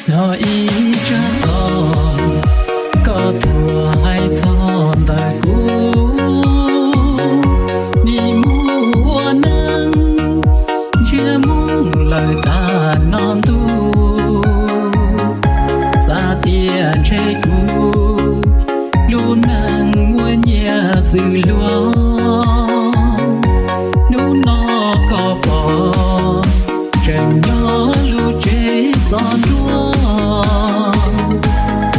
Yog ib tsab xov koj thuam hais txog ntawm kuv, nim mus ua neej ntsiag moo lawm tag no ntuj, xav tias ntshe kuv lub neej muaj nyiaj xwm luag. Hnub no koj pom tseem nyob lub tsev xov nruab,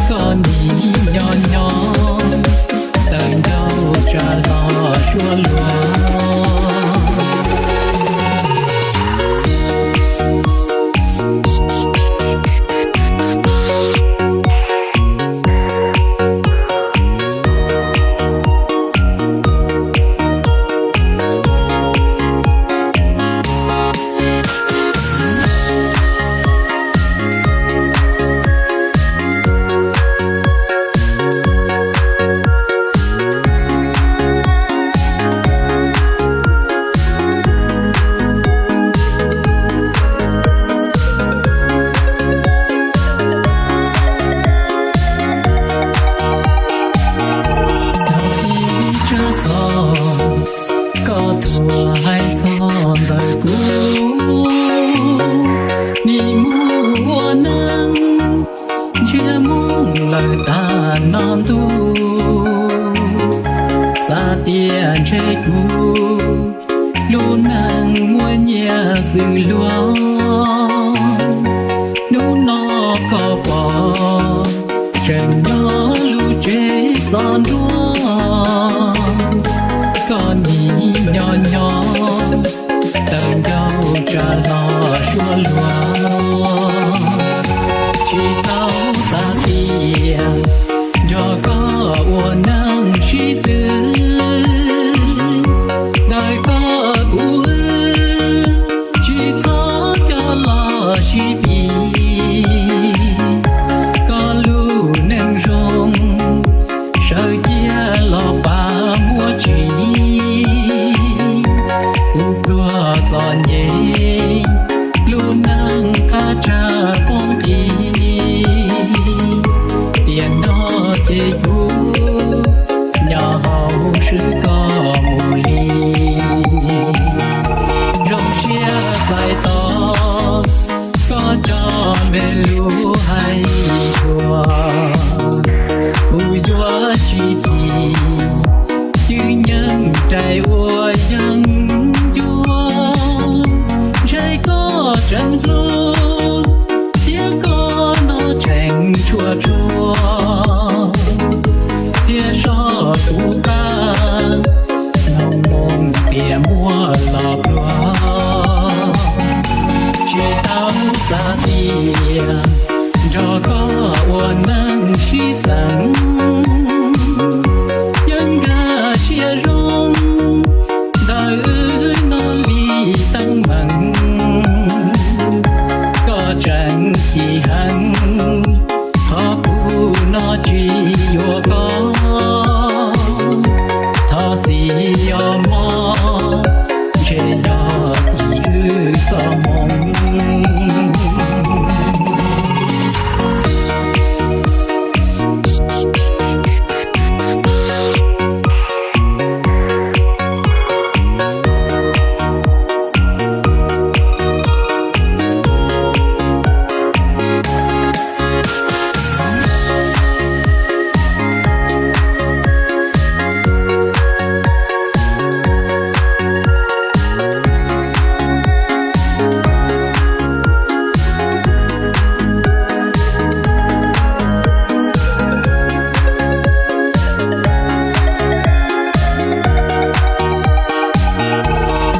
koj nim nyo nyo tawm ncauj tsa hlo suab luag. Yog ib tsab xov koj thuam hais txog ntawm kuv, nim mus ua neej ntsiag moo lawm tag no ntuj, xav tias ntshe kuv lub neej muaj nyiaj xwm luag. Hnub no koj pom tseem nyob lub tsev xov nruab, koj nim nyo nyo tawm ncauj tsa hlo suab luag. Tsis tau xav tias nrog koj ua neej sib tw, ntawm koj kuv wb tsis txhob coj los sib pib. Koj lub neej zoo sawv cia los pab muab tsim, kuv pluag txom nyem lub neej qab tsag poob qis. Tiam no ces kuv nyo hauv swb koj mus li. Zoo siab txais tos koj cov me lus hais dua, kuv yuav tsis chim cwj nyeej rais ua yeeb ncuab. Ntshe koj tseem hlub thiab koj no tseem tshua tshua, thiab soj kuv qab mloog moo tias muaj los pluag. Tsis tau xav tias nrog koj ua neej sib xeem, yeej nkag siab zoo ntawm wb no li teeb meem. Koj tseem chim heev, qhov kuv no tsis yuav koj. Thov txim os mog, ntshe yog tim wb txoj hmoo.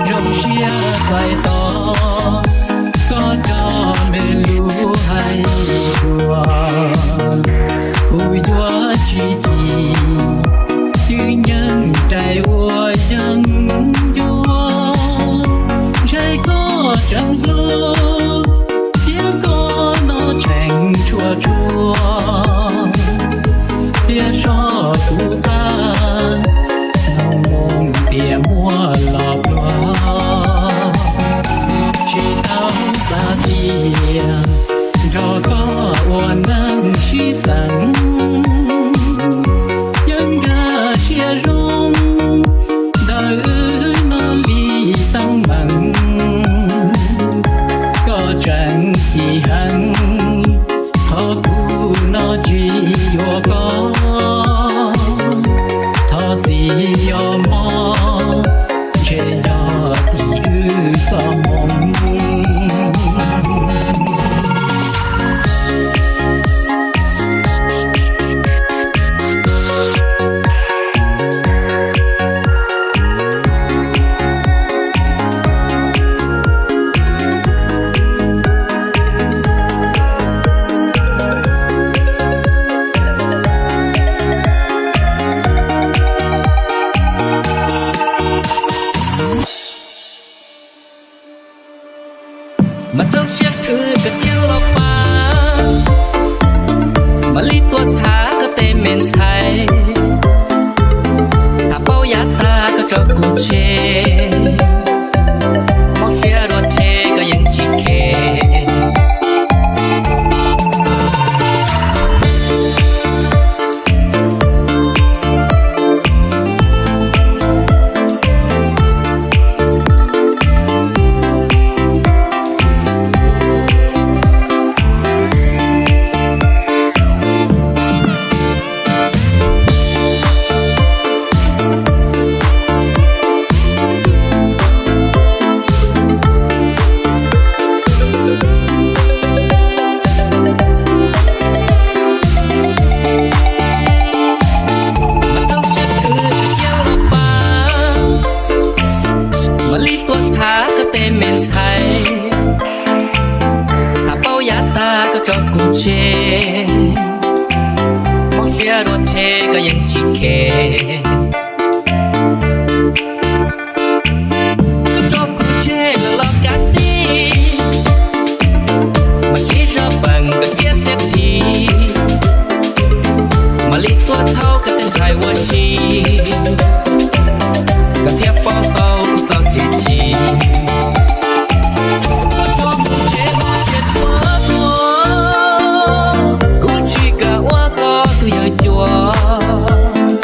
Zoo siab txais tos koj cov me lus hais dua, kuv yuav tsis chim cwj nyeej rais ua yeeb ncuab. Ntshe koj tseem hlub thiab koj no tseem tshua tshua, thiab soj kuv qab mloog moo tias muaj los pluag. Tsis tau xav tias nrog koj Ua neej sib xeem, yeej nkag siab zoo, ntawm wb no li teeb meem. Koj tseem chim heev, qhov kuv no tsis yuav koj. Thov txim yog mob, ntshe yog tim wb txoj hmoo. Mas rau siab khwv koj cia los pab, mam li tuaj tham koj tej me ntxhais. Tham paub yav tag koj tso kuv tseg, mob siab dua rhe koj yeej tsis khe. Mas rau siab khwv koj cia los pab, mam li tuaj tham koj tej me ntxhais. Tham paub yav tag koj tso kuv tseg, mob siab dua rhe koj yeej tsis khe. Koj tso kuv tseg lawm los kav xij, mam sib zog peem koj ciaj xiab plhis, mam li tuaj thaub koj tej ntxhais ua si, koj thiaj paub tau kuv txoj kev chim. Tso kuv tseg mus tsis tuaj dua, kuv tsis kam ua koj tus yawg cuas.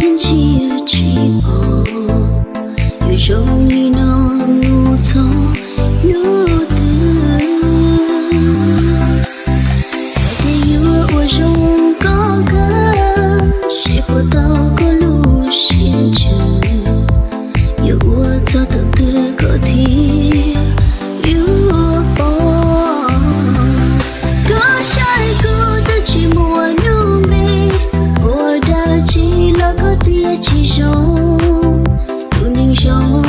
Ntsia tsis pom, yuav zoo li no mus txog hnub twg? Xav tias yuav ua zoo koj kawg, seb puas tau koj lub siab ntsws, yuav ua txog thaum twg koj thiaj yuav pom? Koj saib kuv twb tsis muaj lub npe, ua dab tsi los koj thiaj tsis zoo. Tus neeg zoo,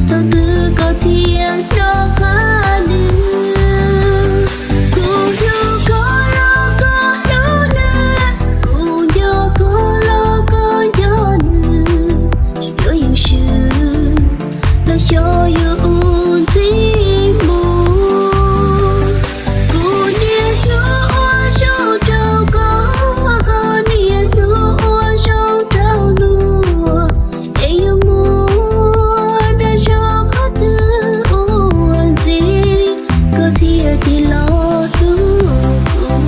thaum twg koj thiaj nrog qab nws? Kuv hlub koj los koj hlub nws, kuv nco koj los koj nco nws, yuav yeem swm los xyov yuav ua ntxiv mus. Kuv niaj hnub ua zoo rau koj, koj niaj hnub ua zoo rau luag, es yuav muaj dag zog qhov twg ua ntxiv, koj thiaj tig los hlub kuv?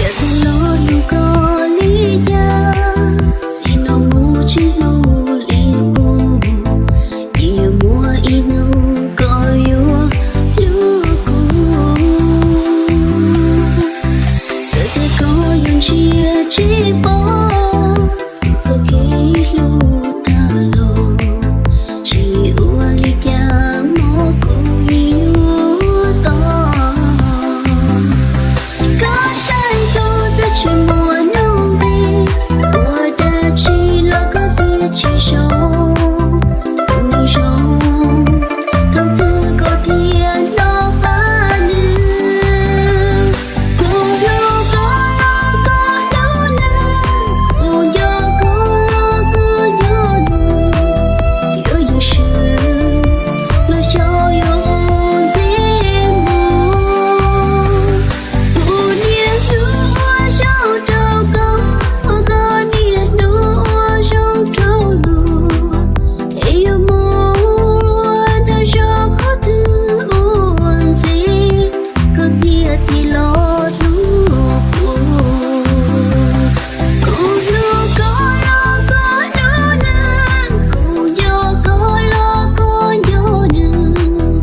Yog txog lo lus koj li cas, txij no mus tsis hlub li qub, yeej yuav muaj ib hnub koj yuav hlub kuv. Txawm tias koj yuav ntsia tsis pom txoj kev hlub tag los, tsis ua li cas mog kuv yeej yuav tos. Koj saib kuv twb tsis muaj lub npe, ua dab tsi los koj thiaj tsis zoo. Tus neeg zoo, thaum twg koj thiaj nrog qab nws? Kuv hlub koj los koj hlub nws, kuv nco koj los koj nco nws, yuav yeem swm los xyov yuav ua ntxiv mus. Kuv niaj hnub ua zoo rau koj, koj niaj hnub ua zoo rau luag, es yuav muaj dag zog qhov twg ua ntxiv, koj thiaj tig los hlub kuv? Kuv hlub koj los koj hlub nws, kuv nco koj los koj nco nws,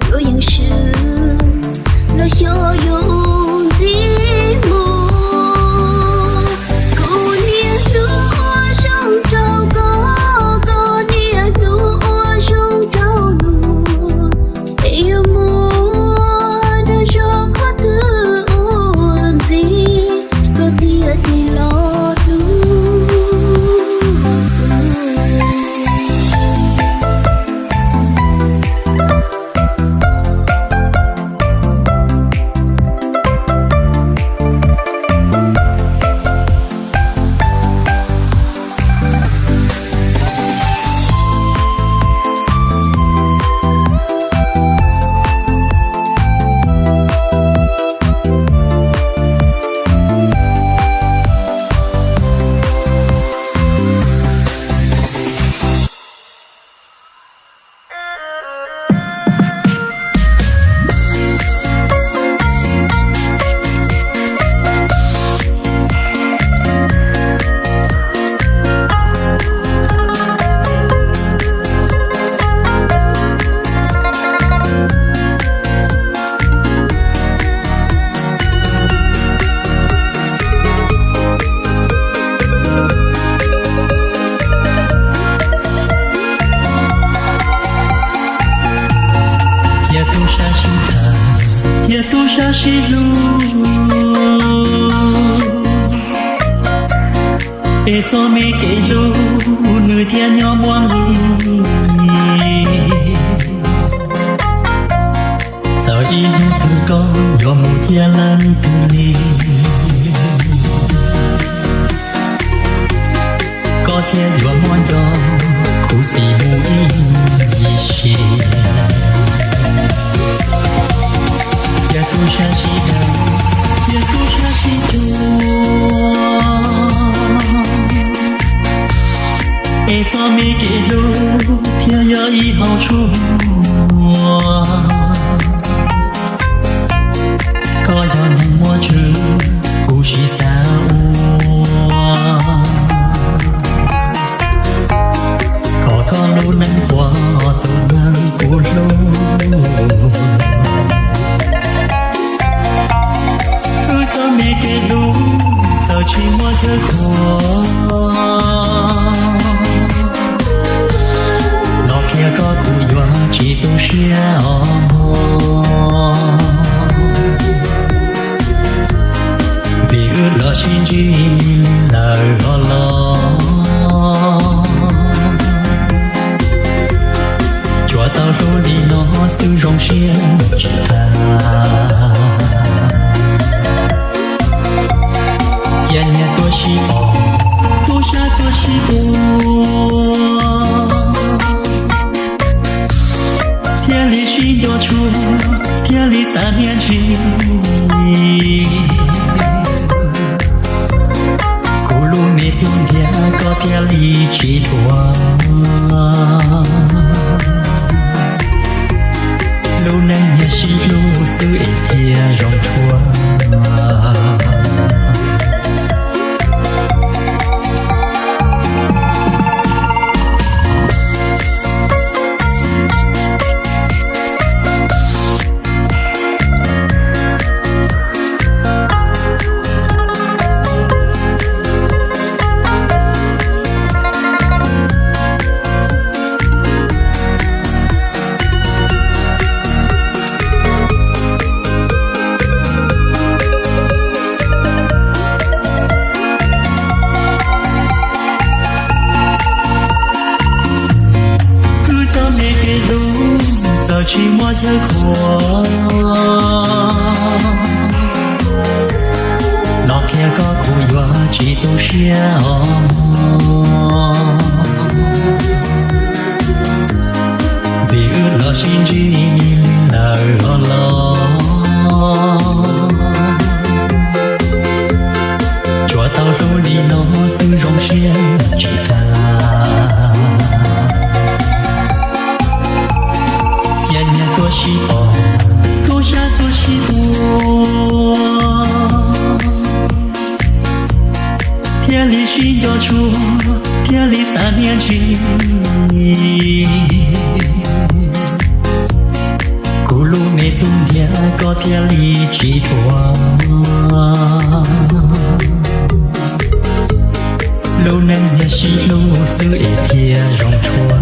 yuav yeem swm los xyov yuav ua ntxiv mus. Kuv niaj hnub ua zoo rau koj, koj niaj hnub ua zoo rau luag, es yuav muaj dag zog qhov twg ua ntxiv, koj thiaj tig los hlub. Thiab tub sab sib tham, thiab tub sab sib hlub, es txoj me kev hlub nws thiaj nyob muaj nqis. Txawm ib hnub twg koj yuav mus cia leej twg li, Thiab yuav muab nco khuv xim mus ib ncig si. Cia kuv sab sib daws, cia kuv sab sib cuag. Es txoj me kev hlub thiaj yog ib hauv tshuaj. Koj yog neeg muaj tswv, kuv tsis xav ua. Kom koj lub neej ua tus neeg kuv hlub. Wb txoj me kev hlub txawm tsis muaj chaw khuam, los qhia koj kuv yuav tsis tu siab os. Vim wb los sib ntsib li li lawm los los, tsuas tau hlub li no xwb zoo siab tsis tag. Cia niag tuaj sib pom, tuaj sab tuaj sib tua, thiaj li sib nco tshua, thiaj li xav hnia ntsis. Kuv lub me xub ntiag koj thiaj li tsis dhuav. Lub neej yog sib hlub xwb es thiaj zoo tshua. Wb txoj me kev hlub txawm tsis muaj chaw khuam, los qhia koj kuv yuav tsis tu siab os. Vim wb los sib ntsib li li lawm los los, tsuas tau hlub li no xwb zoo siab tsis tag. Cia niag tuaj sib pom, tuaj sab tuaj sib tua, thiaj li sib nco tshua, thiaj li xav hnia ntsis. Kuv lub me xub ntiag koj thiaj li tsis dhuav. Lub neej yog sib hlub xwb es thiaj zoo tshua.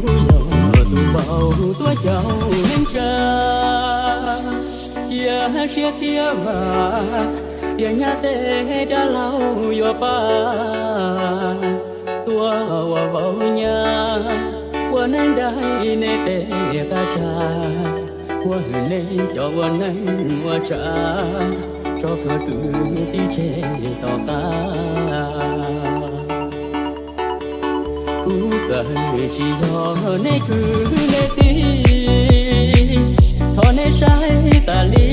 Kuv yog tus npau tuaj caum neej tsa, cia siab thiab vam, tias nyab tej dab laug yuav pab. Tuaj ua vauv nyab, ua neej dai nej tej qab tsa, ua hwm nej cov ua neej ua tsa, tso plhuav kwv tij tseg tom qab. Kuv txawm tsis yog nej kwv nej tij, thov nej saib tas li.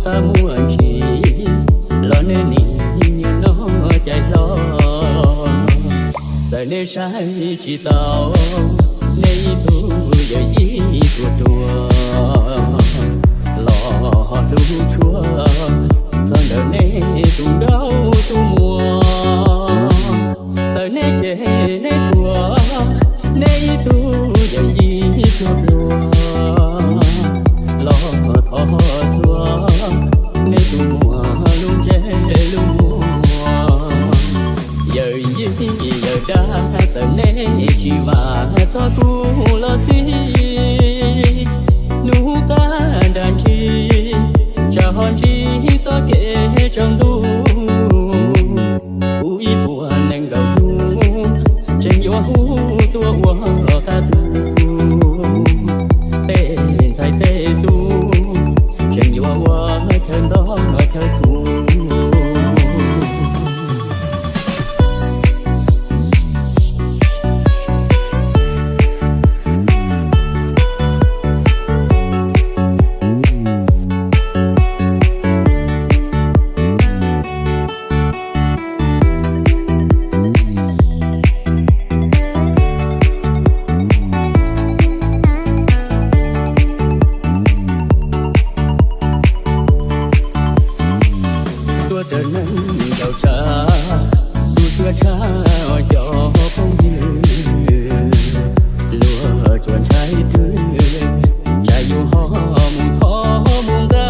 Muaj ntsis los nej nim nyob noj cais hlo, txawm nej saib tsis taus, nej ib tug yawm yij tuag ruam los hlub tshua txog ntawm nej tus nkauj tus muam. Txawm nej cem nej thuam, nej ib tug yawm yij tuag ruam los thov txhua nej tus muam lub ntsej lub muag. Yawm yij yawm dab, txawm nej tsis vam txog kuv los xij, hnub qab nrag ntsis tsam ho ntsib txoj kev tsaus ntuj. Kuv ib puas nees nkaum hnub tseem yuav hu tuaj ua qab tu, tej ntxhais tej tub tseem yuav ua chaw nto chaw thuv. Tuaj raws neeg ncaus tshaj, tu siab tshaj cov phooj ywg, luag tsuas ntshai rwg, tsam yus ho mus thov mus nqa.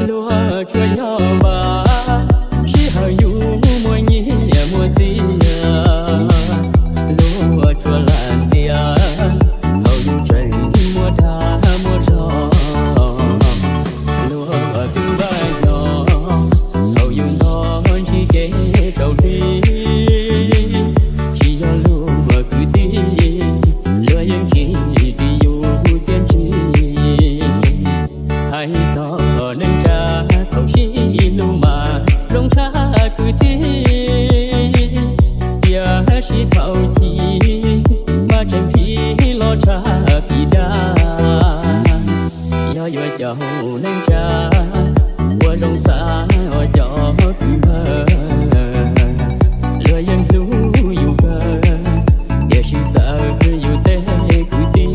Luag tsuas yog npaj sij hawm yus muaj nyiaj muaj txiag, luag tsuas lam ntxias thaum yus tseem muaj dag muaj zog. Luag twb npaj yog thaum yus ntog ntsib kev tsaus hli, tsis yog luag kwv tij, luag yeej tsis ris yus txiaj ntsig. Hais txog neej tsa thaum sib hlub mas zoo tshaj kwv tij, tiam sis thaum chiv mas tseem phim los tshaj phim dag. Yog yuav caum neej tsa ua zoo xav os cov kwv npawg, luag yeej hlub yus kawg, tiam sis txawv yus tej kwv tij.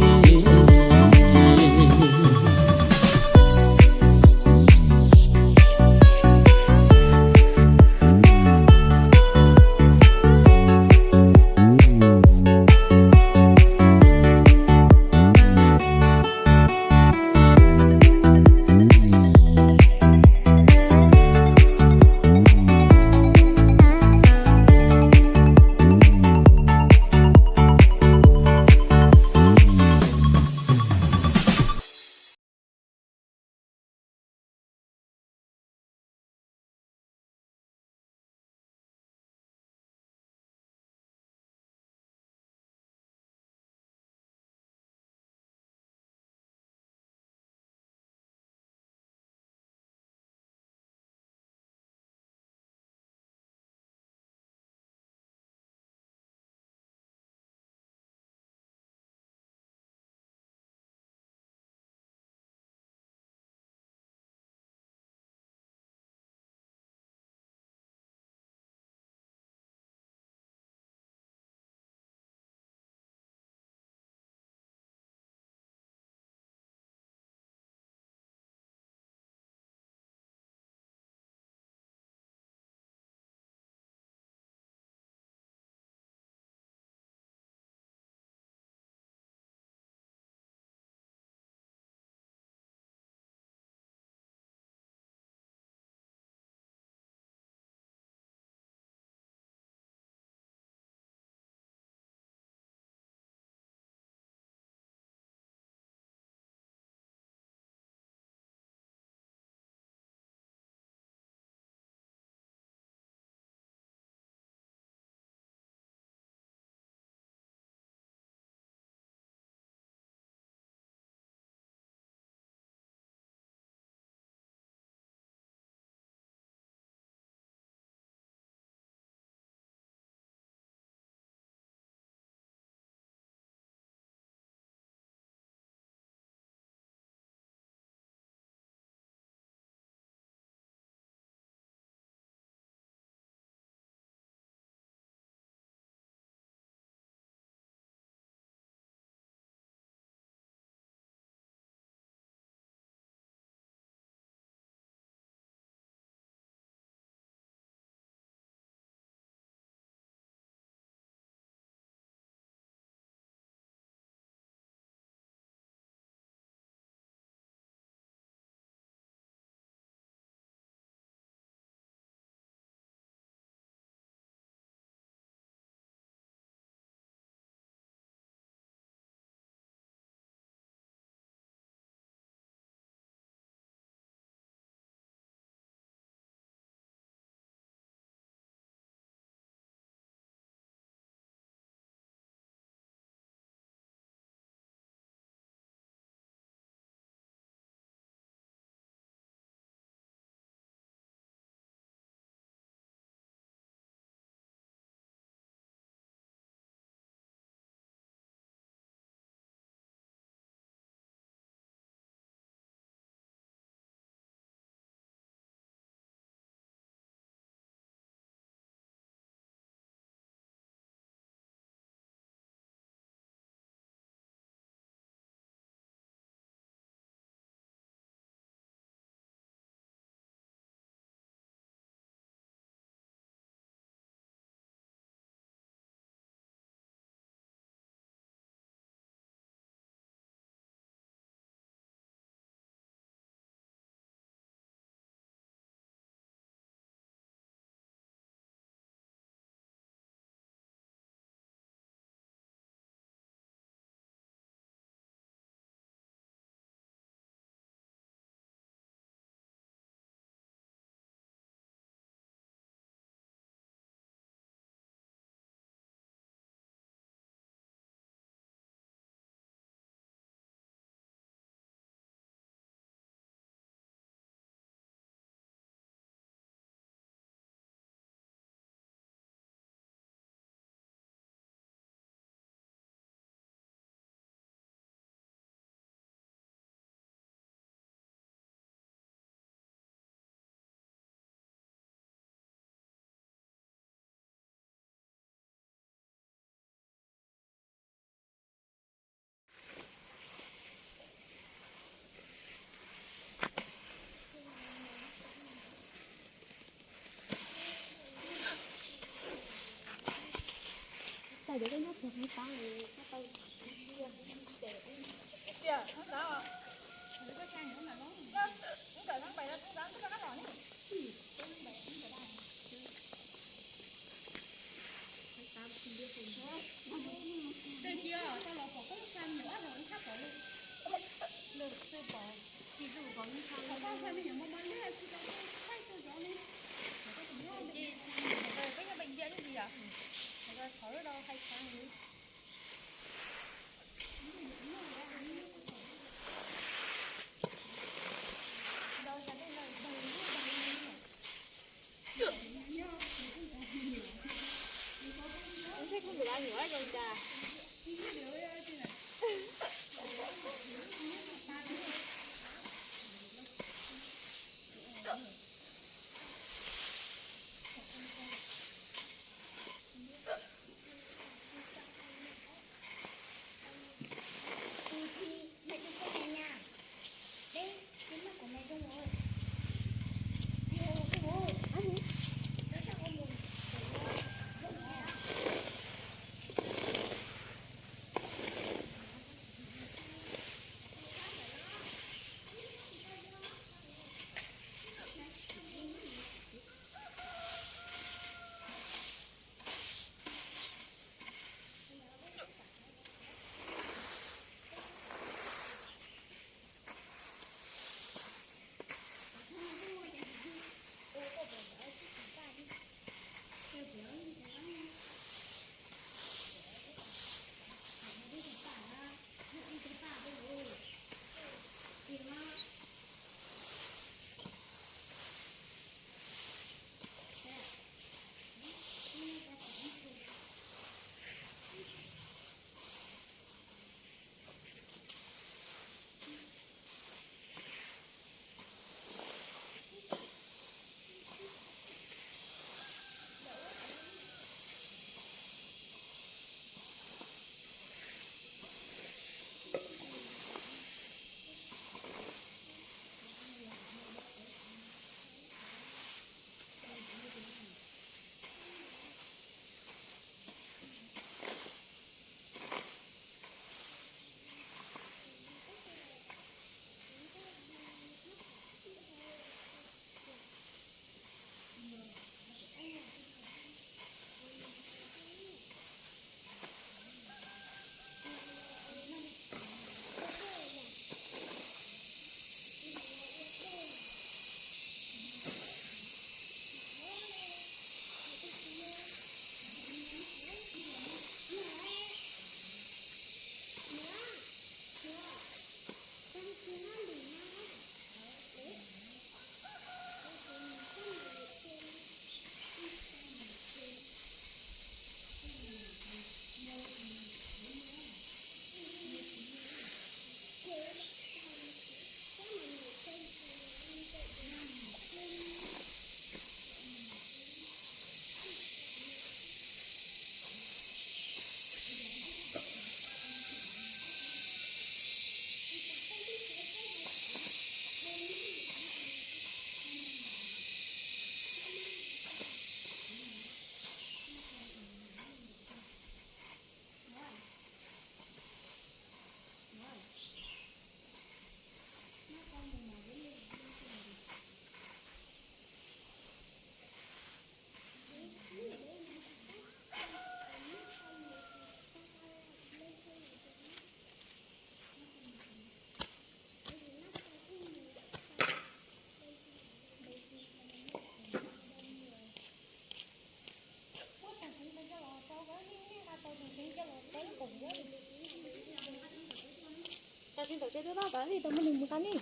Tam sim ntawm tsev twb tab tas li, tau muab nws mus qab ni.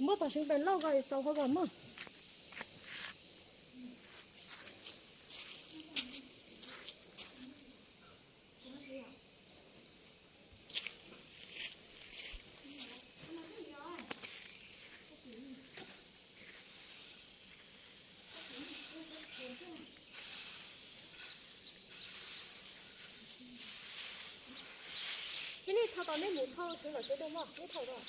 Muab tam sim pem lauj ko xaus hauv kom mog. Ib nej thau tau, nej mus thau tsev kom tsev dua mog, nej thau tau.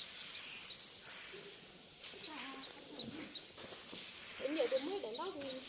Kuv niam tus muab daim ntaub.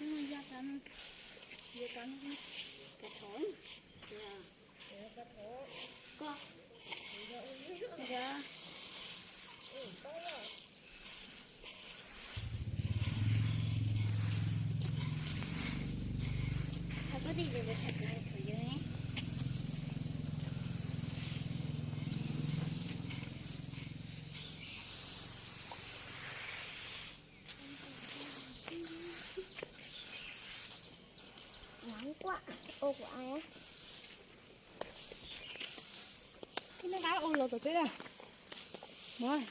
Ua, ya ta no, ya ta no, ka thov, ya, ko, ya, thov koj tiag, thov koj tiag, thov koj tiag. Nquam, ua kuv ai. Koj nqa ua los tom teb na. Muab.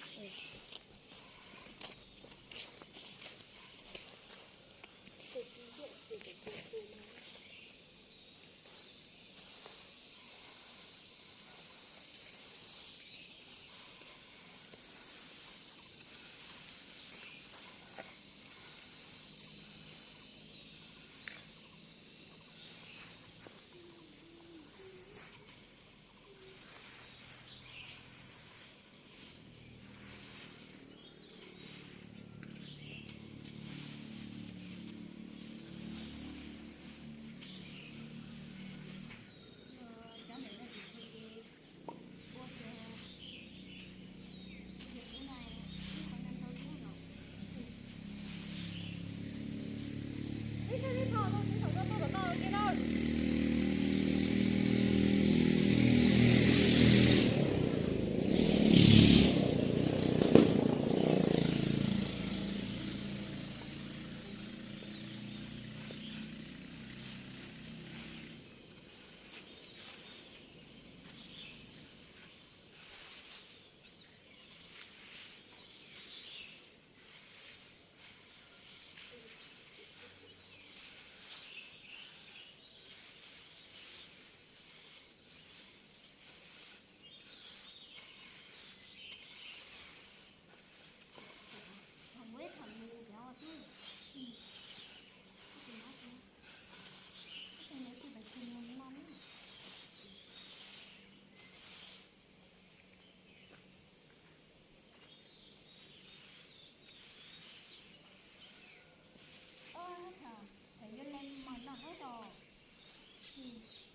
Ua, thaum yuav le mas noj dawb tos.